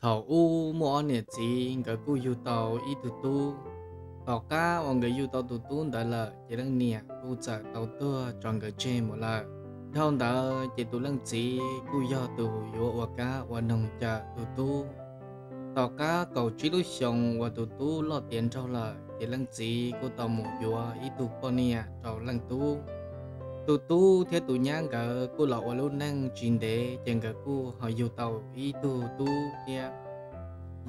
Thaum ub muaj ob niam txiv, nkawd kuj yug tau ib tug tub. Tom qab uas nkawd yug tau tus tub ntawd lawm ces leej niam kuj txawm tau tuag tso nkawd tseg mus lawm. Dhau ntawd ces tus leej txiv kuj yog tus yuav ua kab ua noog cawm tus tub. Tom qab kaum tsib lub xyoos uas tus tub loj tiav nraug lawm ces leej txiv kuj tau mus yuav ib tug poj niam rau leej tub. Tus tub thiab tus nyab nkawd kuj los ua lub neej tsis ntev ces nkawd kuj ho yug tau ib tug tub thiab.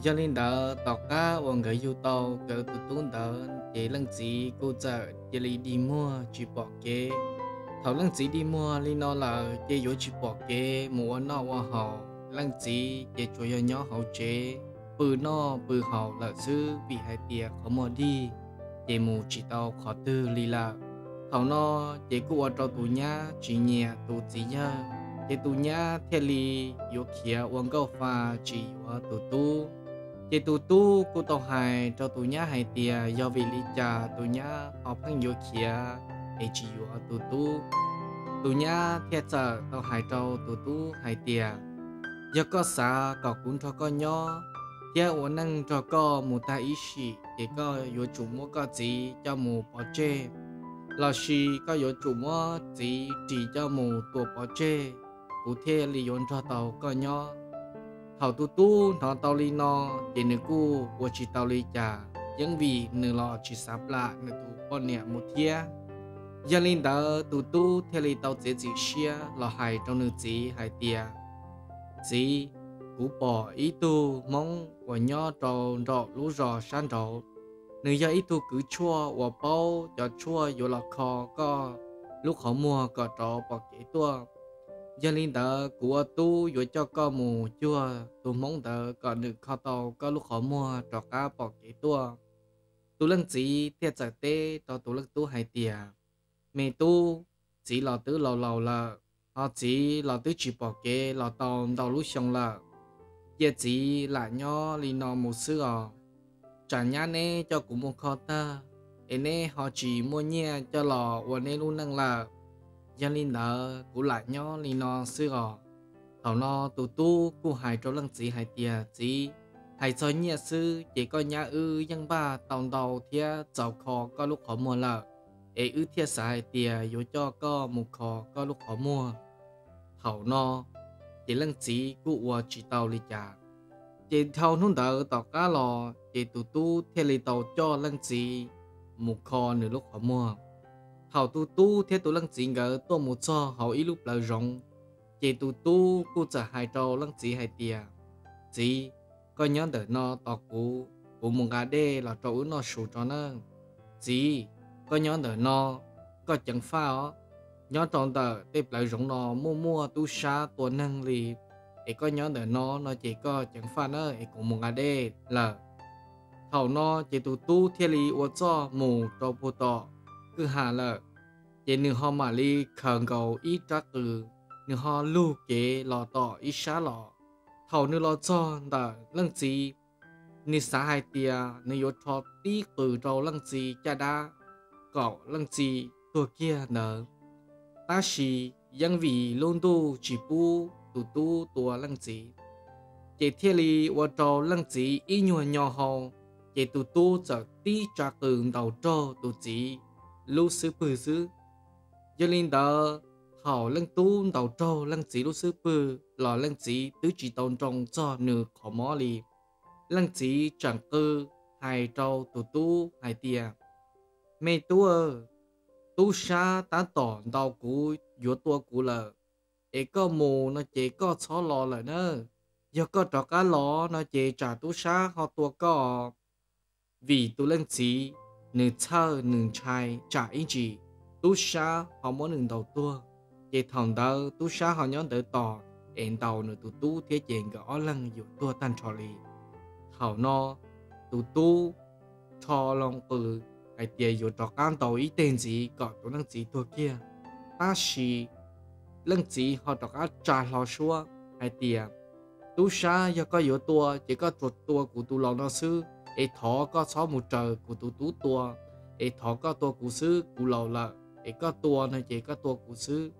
Yog li ntawd, tom qab uas nkawd yug tau nkawd tus tub ntawd ces leej txiv kuj txawm cia li dig muag tsis pom kev. Thaum leej txiv dig muag li no lawm ces yuav tsis pom kev mus ua noj ua haus. Leej txiv ces tsuas yog nyob hauv tsev pw noj pw haus lawm xwb, vim hais tias qhov muag dig ces mus tsis tau qhov twg li lawm. Thaum no ces kuj ua rau tus nyab tsis nyiam tus txiv yawg, ces tus nyab thiaj li yuav khiav ua nkauj fa tsis yuav tus tub. Ces tus tub kuj tau hais rau tus nyab hais tias yog vim li cas tus nyab ho pheej yuav khiav es tsis yuav tus tub. Tus nyab thiaj txawm tau hais rau tus tub hais tias, yog koj xav kom kuv nrog koj nyob thiab ua neej nrog koj mus tag ib sim ces koj yuav tsum muab koj txiv coj mus pov tseg, lossis koj yuav tsum muab txiv ris coj mus tua pov tseg, kuv thiaj li yuav nrog tau koj nyob. Thaum tus tub hnov tau li no ces nws kuj ua tsis tau li cas, yeej vim nws los tsis xav plam nws tus poj niam mus thiab. Yog li ntawd tus tub thiaj li tau txiav txim siab los hais rau nws txiv hais tias, txiv, kuv pom ib tug Hmoob uas nyob rau nraum lub zos sab nraud, nws yog ib tug kwv tshuaj uas paub cov tshuaj yuav los kho koj lub qhov muag kom rov pom kev tuaj. Yog li ntawd kuv ua tub yuav coj koj mus cuag tus Hmoob ntawd kom nws kho tau koj lub qhov muag rov qab pom kev tuaj. Tus leej txiv thiaj txawm teb rau tus leej tub hais tias, me tub, txiv los twb laus laus lawm, ho txiv los twb tsis pom kev los tau ntau lub xyoo lawm. Cia txiv lam nyob li no mus xwb os. Tsam nyab neb coj kuv mus kho tag, es neb ho tsis muaj nyiaj coj los ua neb lub neej lawm. Yog li ntawd kuv lam nyob li no xwb os. Thaum no tus tub kuj hais rau leej txiv hais tias, txiv, hais txog nyiaj xwb ces koj nyab wb yeej npaj tau ntau thiab txaus kho koj lub qhov muag lawm, es wb thiaj xav hais tias yuav coj koj mus kho koj lub qhov muag. Thaum no ces leej txiv kuj ua tsis tau li cas. Ces dhau hnub ntawd tom qab los ces tus tub thiaj li tau coj leej txiv mus kho nws lub qhov muag. Thaum tus tub thiab tus leej txiv nkawd tuaj mus txog hauv ib lub plawv zoov, ces tus tub kuj txawm hais rau leej txiv hais tias, txiv, koj nyob ntawm no tos kuv, kuv mus nqa dej los rau wb noj su tso nawb. Txiv, koj nyob ntawm no, koj ceev faj os. Nyob rau ntawm tej plawv zoov no muaj muaj tub sab tua neeg li, es koj nyob ntawm no no ces koj ceev faj nawb, es kuv mus nqa dej lawm. Thaum no ces tus tub thiaj li ua txuj mus rau puag tom kwj ha lawm. Ces nws ho mam li khaws nkaus ib rab qws, nws ho lug kev los tom ib sab los. Thaum nws los txog ntawm leej txiv, nws xav hais tias nws yuav rho tib qws rau leej txiv caj dab kom leej txiv tuag kiag ntawd. Tab sis yeej vim lub ntuj tsis pub tus tub tua leej txiv, ces thiaj li ua rau leej txiv ib nyuag nyo hau, ces tus tub txawm tib tsa qws ntaus raug tus txiv lub xub pwg xwb. Yog li ntawd, thaum leej tub ntaus raug leej txiv lub xub pwg los leej txiv twb tsis tau nroo txog nws qhov mob li. Leej txiv tseem qw hais rau tus tub hais tias, me tub, tub sab tab tom ntaus kuv yuav tua kuv lawm, es koj mus no ces koj txhob los lawm nawb. Yog koj rov qab los no ces tsam tub sab ho tua koj. Vim tus leej txiv nws txhawj nws ntshai tsam ib ntsis tub sab ho muab nws ntaus tuag, ces thaum ntawd tub sab ho nyob ntawd tos es ntaus nws tus tub thiab ces nkawd ob leeg yuav tuag tag nrho li. Thaum no tus tub rho loo qws hais tias yuav rov qab ntaus ib teg ntxiv kom tus leej txiv tuag kiag. Tab sis leej txiv ho rov qab tsa hlo suab hais tias, tub sab, yog koj yuav tua ces koj tsuas tua kuv tus laus no xwb, es thov koj txhob mus raws kuv tus tub tua, es thov koj tua kuv xwb, kuv laus lawm, es koj tua no ces koj tua kuv xwb.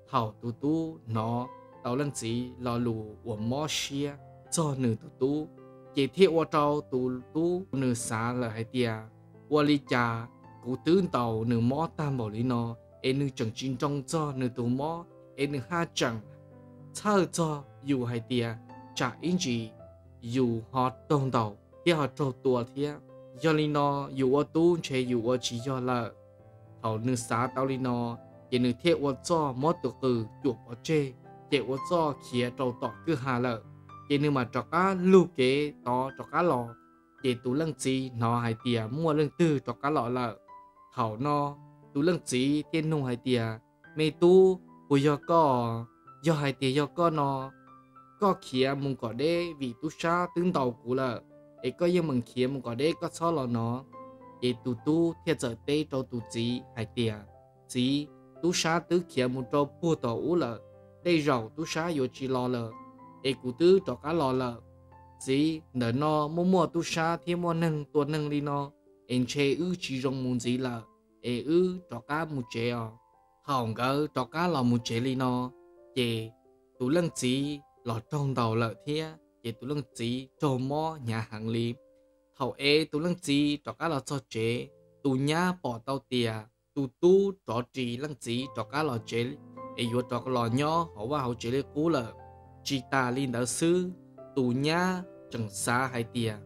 Thaum tus tub hnov tau leej txiv lo lus uas mob siab txog nws tus tub, ces thiaj ua rau tus tub nws xav lawm hais tias, ua li cas kuv twb ntaus nws mob tag npaum li no, es nws tseem tsis nroo txog nws tus mob, es nws haj tseem txhawj txog yus hais tias tsam ib ntsis yus ho raug ntaus thiab ho raug tua thiab. Yog li no, yus ua tub ntshe yus ua tsis yog lawm. Thaum nws xav tau li no, ces nws thiaj ua txuj muab tus qws cuam pov tseg, ces ua txuj khiav rau tom kwj ha lawm. Ces nws mam rov qab lug kev tod rov qab los, ces tus leej txiv hnov hais tias muaj leej twg rov qab los lawm. Thaum no, tus leej txiv thiaj nug hais tias, me tub, puas yog koj? Yog hais tias yog koj no, koj khiav mus kom deb, vim tub sab twb ntaus kuv lawm, es koj yeej meem khiav mus kom deb, koj txhob los no. Ces tus tub thiaj txawm teb rau tus txiv hais tias, txiv, tub sab twb khiav mus rau puag tom ub lawm, tej zaum tub sab yuav tsis los lawm, es kuv twb rov qab los lawm. Txiv, ntawm no muaj muaj tub sab thiab muaj neeg tua neeg li no, es ntshe wb tsis zoo mus ntxiv lawm, es wb rov qab mus tsev os. Thaum nkawd rov qab los mus tsev li no, ces tus leej txiv los raug ntaus lawm thiab, ces tus leej txiv raug mob hnyav heev li. Thaum es tus leej txiv rov qab los txog tsev, tus nyab pom tau tias tus tub rov ris leej txiv rov qab los tsev, es yuav rov los nyob hauv vaj hauv tsev li qub lawm. Tsis tas li ntawd xwb, tus nyab tseem xav hais tias,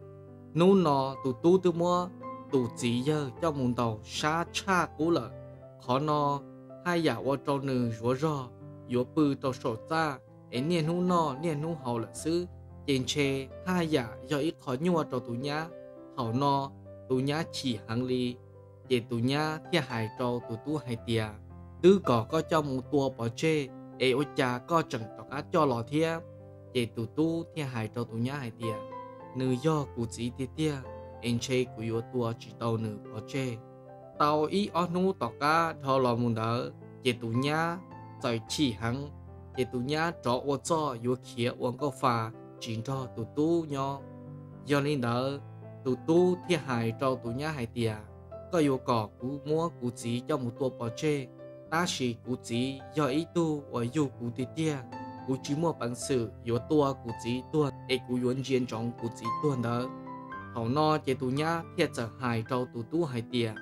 hnub no tus tub twb muab tus txiv yawg coj mus ntaus sab tshaj qub lawm, qhov no haj yam ua rau nws zuav zog, yuav pw rau saum txaj, es niaj hnub noj niaj hnub haus lawm xwb, ces ntshe haj yam yog ib qho nyuaj rau tus nyab. Thaum no, tus nyab chim heev li, ces tus nyab thiaj hais rau tus tub hais tias, twb kom koj coj mus tua pov tseg, es ua cas koj tseem rov qab coj los thiab? Ces tus tub thiaj hais rau tus nyab hais tias, nws yog kuv txiv tiag tiag, es ntshe kuv yuav tua tsis tau nws pov tseg. Tau ib ob hnub tom qab dhau los mus ntawd, ces tus nyab txawm chim heev, ces tus nyab rov ua txuj yuav khiav ua nkauj fa tsis nrog tus tub nyob. Yog li ntawd, tus tub thiaj hais rau tus nyab hais tias, koj yuav kom kuv muab kuv txiv coj mus tua pov tseg, tab sis kuv txiv yog ib tug uas yug kuv tiag tiag, kuv tsis muaj peev xwm yuav tua kuv txiv tuag, es kuv yuav ntsia ntsoov kuv txiv tuag ntawd. Thaum no ces tus nyab thiaj txawm hais rau tus tub hais tias,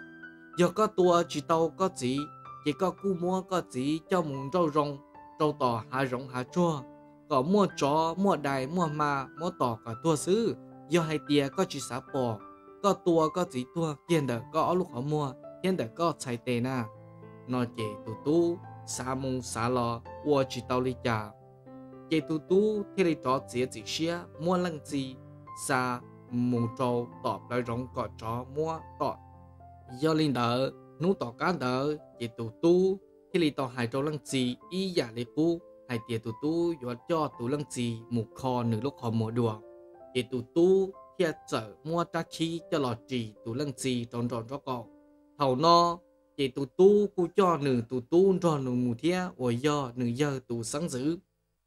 yog koj tua tsis tau koj txiv, ces koj kuj muab koj txiv coj mus nrauj zoo rau tom hav zoov hav tsuag, kom muaj tsov muaj dais muaj hma muab tom kom tuag xwb. Yog hais tias koj tsis xav pom, koj tua koj txiv tuag kiag ntawm koj ob lub qhov muag thiab ntawm koj txhais tes na. No ces tus tub xav mus xav los ua tsis tau li cas, ces tus tub thiaj li rov txiav txim siab muab leej txiv xa mus rau tom plawv zoov kom tsov muab tom. Yog li ntawd, hnub tom qab ntawd ces tus tub thiaj li tau hais rau leej txiv ib yam li qub hais tias tus tub yuav coj tus leej txiv mus kho nws lub qhov muag dua. Ces tus tub thiaj txawm muab rab khib coj los ris tus leej txiv rau nraum nraub qaum. Thaum no, ces tus tub kuj coj nws tus tub nrog nws mus thiab uas yog nws yawg tus xeeb ntxwv.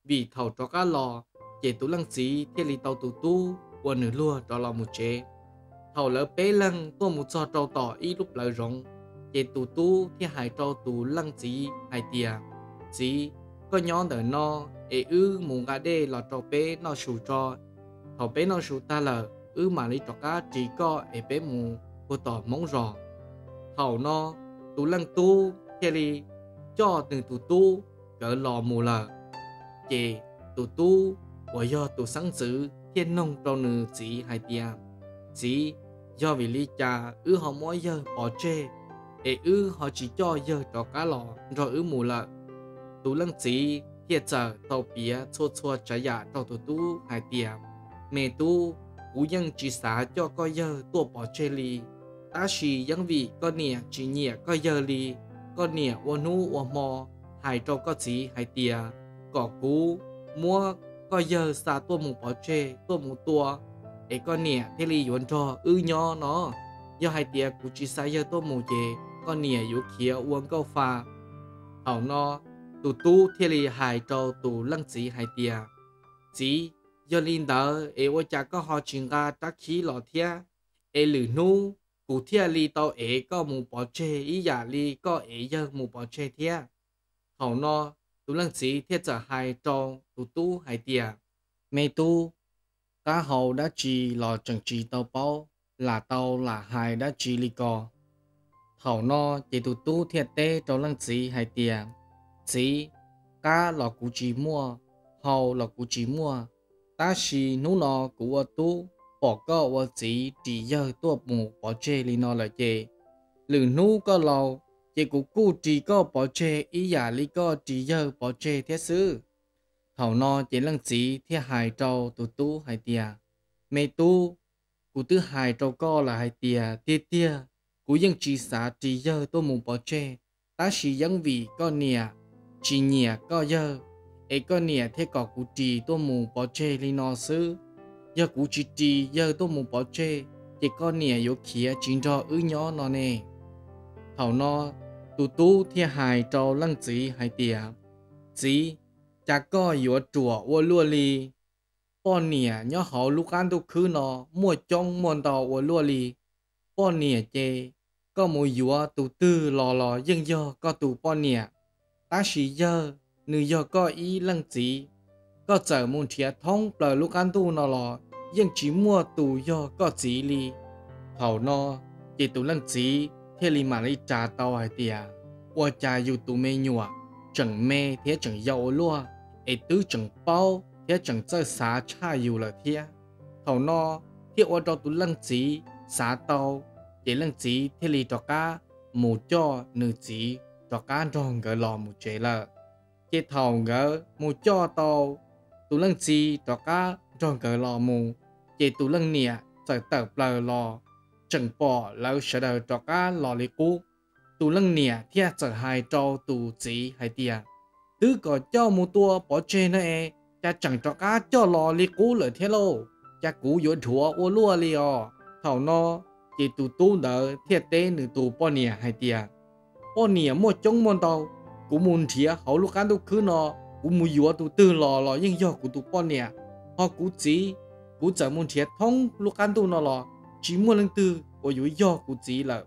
Vim thaum rov qab los, ces tus leej txiv thiaj li tau tus tub ua nws luag rov los mus tsev. Thaum lawv peb leeg tuaj mus txog rau tom ib lub plawv zoov, ces tus tub thiaj hais rau tus leej txiv hais tias, txiv, koj nyob ntawm no, es wb mus nqa dej los rau peb noj su tso. Thaum peb noj su tag lawm, wb mam li rov qab ris koj es peb mus puag tom hmoob zos. Thaum no, tus leej tub thiaj li coj nws tus tub nkawd los mus lawm. Ces tus tub uas yog tus xeeb ntxwv thiaj noog rau nws txiv hais tias, txiv, yog vim li cas wb ho muab yawg pov tseg, es wb ho tsis coj yawg rov qab los nrog wb mus lawm? Tus leej txiv thiaj txawm tau piav txhua txhua tsav yam rau tus tub hais tias, me tub, kuv yeej tsis xav coj koj yawg tuaj pov tseg li, tab sis yeej vim koj niam tsis nyiam koj yawg li. Koj niam ua hnub ua hmo hais rau koj txiv hais tias kom kuv muab koj yawg xa tuaj mus pov tseg tuaj mus tua, es koj niam thiaj li yuav nrog wb nyob no. Yog hais tias kuv tsis xa yawg tuaj mus ces koj niam yuav khiav ua nkauj fa. Thaum no, tus tub thiaj li hais rau tus leej txiv hais tias, txiv, yog li ntawd es ua cas koj ho tsis nqa rab khib los thiab? Es lwm hnub kuv thiaj li tau ev koj mus pov tseg ib yam li koj ev yawg mus pov tseg thiab. Thaum no, tus leej txiv thiaj txawm hais rau tus tub hais tias, me tub, qab hau dab tsi los tseem tsis tau paub, lam tau lam hais dab tsi li ko. Thaum no ces tus tub thiaj teb rau leej txiv hais tias, Txiv, qab los kuv tsis muaj, hau los kuv tsis muaj, tab sis hnub no kuv ua tub pom koj ua txiv ris yawg tuaj mus pov tseg li no lawm ces, lwm hnub koj laus ces kuv kuj ris koj pov tseg ib yam li koj ris yawg pov tseg thiab xwb. Thaum no ces leej txiv thiaj hais rau tus tub hais tias, Me tub, kuv twb hais rau koj lawm hais tias tiag tiag kuv yeej tsis xav ris yawg tuaj mus pov tseg, tab sis yeej vim koj niam tsis nyiam koj yawg, es koj niam thiaj kom kuv ris tuaj mus pov tseg li no xwb. Yog kuv tsis ris yawg tuaj mus pov tseg, ces koj niam yuav khiav tsis nrog wb nyob no ne. Thaum no tus tub thiaj hais rau leej txiv hais tias, Txiv, cas koj yuav ruam ua luaj li? Poj niam nyob hauv lub qab ntuj khwb no muaj coob muaj ntau ua luaj li. Poj niam ces koj mus yuav tus twg los los yeej yog koj tus poj niam, tab sis yawg nws yog koj ib leej txiv. Koj txawm mus nrhiav thoob plaws lub qab ntuj no los yeej tsis muaj tus yog koj txiv li. Thaum no ces tus leej txiv thiaj li mam li ras tau hais tias, Ua cas yus tus me nyuam tseem me thiab tseem yau ua luaj, es twb tseem paub thiab tseem txawj xav tshaj yus lawm thiab. Thaum no thiaj ua rau tus leej txiv xav tau, ces leej txiv thiaj li rov qab mus coj nws txiv rov qab nrog nkawd los mus tsev lawm. Ces thaum nkawd mus coj tau tus leej txiv rov qab nrog nkawd los mus, ces tus leej niam txawm tawm plaws los, tseem pom lawv sawv daws rov qab los li qub. Tus leej niam thiaj txawm hais rau tus txiv hais tias, Twb kom coj mus tua pov tseg no es cas tseem rov qab coj los li qub lawm thiab lauj? Cas kuv yuav dhuav ua luaj li os. Thaum no ces tus tub ntawd thiaj teb nws tus poj niam hais tias, Poj niam muaj coob muaj ntau, kuv mus nrhiav hauv lub qab ntuj khwb no, kuv mus yuav tus twg los los yeej yog kuv tus poj niam. Ho kuv txiv, kuv txawm mus nrhiav thoob lub qab ntuj no los tsis muaj leej twg uas yuav yog kuv txiv lawm.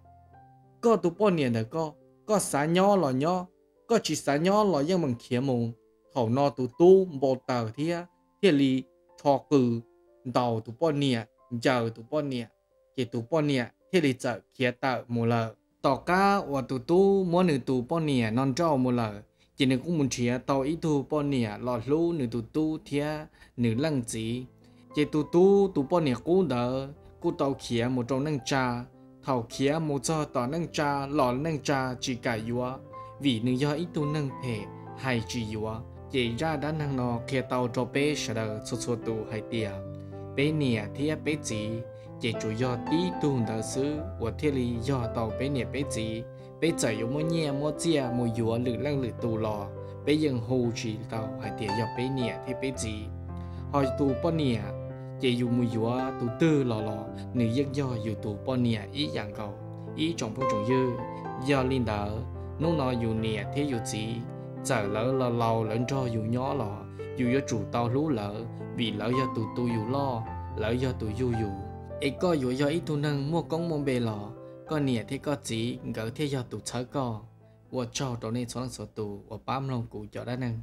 Koj tus poj niam ntawm koj, koj xav nyob los nyob, koj tsis xav nyob los yeej meem khiav mus. Thaum no tus tub npau taws thiab thiaj li rho qws ntaus tus poj niam, ncaws tus poj niam, ces tus poj niam thiaj li txawm khiav tawm mus lawm. Tom qab uas tus tub muab nws tus poj niam no nrauj mus lawm, ces nws kuj mus nrhiav tau ib tug poj niam los hlub nws tus tub thiab nws leej txiv. Ces tus tub tus poj niam qub ntawd kuj tau khiav mus rau neej tsa. Thaum khiav mus txog tom neej tsa los neej tsa tsis kam yuav, vim nws yog ib tug neeg phem hais tsis yuav. Ces zaj dab neeg no qhia tau rau peb sawv daws txhua txhua tus hais tias peb niam thiab peb txiv ces tsuas yog tib tug ntawd xwb uas thiaj li yog tau peb niam peb txiv. Peb txawm yuav muab nyiaj muab txiaj mus yuav lwm leej lwm tus los peb yeej hu tsis tau hais tias yog peb niam thiab peb txiv. Ho tus poj niam ces yus mus yuav tus twg los los nws yeej yog yus tus poj niam ib yam nkaus, ib tsoom phooj tsoom ywg. Yog li ntawd, hnub no yus niam thiab yus txiv, txawm lawv laus laus lawv nrog yus nyob los yus yuav tsum tau hlub lawv, vim lawv yog tus tu yus loj, lawv yog tus yug yus. Es koj yuav yog ib tug neeg muaj koob muaj npe los koj niam thiab koj txiv nkawd thiaj yog tus txhawb koj. Ua tsaug rau nej txhua leej txhua tus uas pab mloog kuv cov dab neeg.